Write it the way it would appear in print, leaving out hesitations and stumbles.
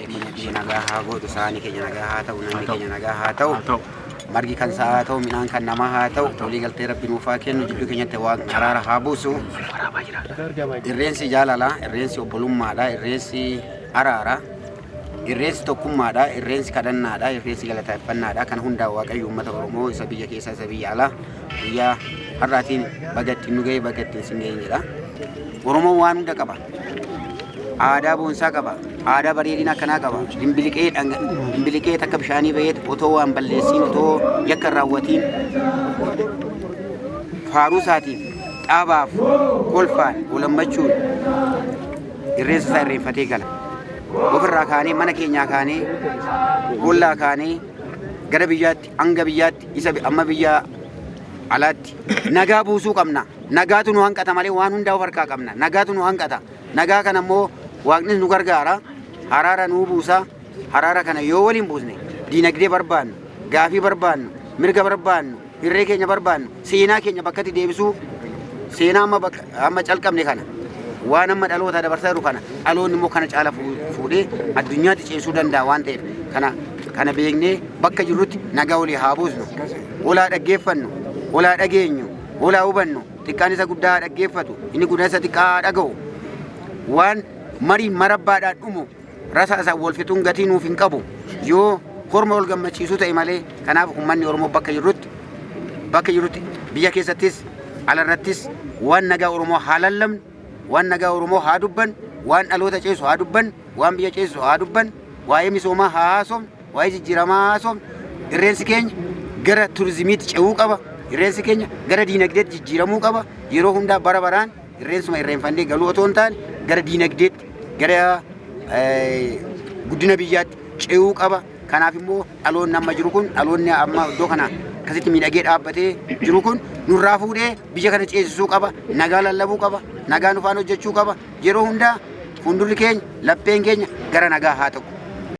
Biyya keenya nagaa haa gootu, saani keenya nagaa haa ta'u, namni keenya nagaa haa ta'u. Margi kan sa'aa haa ta'u, midhaan kan namaa haa ta'u, walii galtee Rabbi nuuf haa kennu, jidduu keenyatti waaqni araara haa buusu. Irreensi jaalala, irreensi obbolummaadha, irreensi araara, irreensi tokkummaadha, irreensi kadhannaadha, irreensi galateeffannaadha. Kana hundaa Waaqayyo uummata Oromoo isa biyya keessaa isa biyya alaa guyyaa har'aatiin baga ittiin nu ga'e, baga ittiin sin ga'e jedha. Oromoon waan hunda qaba. Aadaa boonsaa qaba. Aadaa bareedina akkanaa qaba. Dimbiliqee dimbiliqee takka bishaanii baheet otoo waan balleessiin otoo yakka hin raawwatiin faaruu isaatiif xaabaaf kolfaan walammachuun irreensa isaa irreenfatee gala. Ofirraa kaanee mana keenyaa kaanee ollaa kaanee gara biyyaatti hanga biyyaatti isa amma biyya alaatti nagaa buusuu qabna. Nagaatu nu hanqata malee waan hundaa of harkaa qabna. Nagaatu nu hanqata. Nagaa kana immoo Waaqnis nu gargaara. Haraara nuu buusa. Haraara kana yoo waliin buusne diinagdee barbaannu, gaafii barbaannu, mirga barbaannu, hirree keenya barbaannu, seenaa keenya bakkatti deebisuu seenaa amma bakka amma calqabne kana waan amma dhaloota dabarsaa jiru kana dhaloonni immoo kana caala fuudhee addunyaatti ceesuu danda'a waan ta'eef kana kana beeknee bakka jirrutti nagaa walii haa buusnu. Walaa dhaggeeffannu, walaa dhageenyu, walaa hubannu, xiqqaan isa guddaa haa dhaggeeffatu, inni guddaan isa xiqqaa haa dhaga'u. Waan marii marabbaadhaan dhumu rasaasaan wal fixuun gatii nuuf hin qabu. Yoo korma wal gammachiisuu ta'e malee kanaaf uummanni Oromoo bakka jirrutti biyya keessattis alarrattis waan nagaa Oromoo haa lallabnu, waan nagaa Oromoo haa dubbannu, waan dhaloota ceesu haa dubbannu, waan biyya ceesu haa dubbannu, waa'ee misoomaa haa haasofnu, waa'ee jijjiiramaa haa haasofnu. Irreensi keenya gara turizimiitti ce'uu qaba. Irreensi keenya gara diinagdeetti jijjiiramuu qaba. Yeroo hundaa bara baraan irreensuma irreenfannee galuu otoo hin taane gara diinagdeetti, gara guddina biyyaatti ce'uu qaba. Kanaaf immoo dhaloonni amma jiru kun dhaloonni amma iddoo kana akkasitti miidhagee dhaabbatee jiru kun nurraa fuudhee biyya kana ceesisuu qaba. Nagaa lallabuu qaba. Nagaa nufaan hojjechuu qaba. Yeroo hundaa fuuldurri keenya lapheen keenya gara nagaa haa ta'u.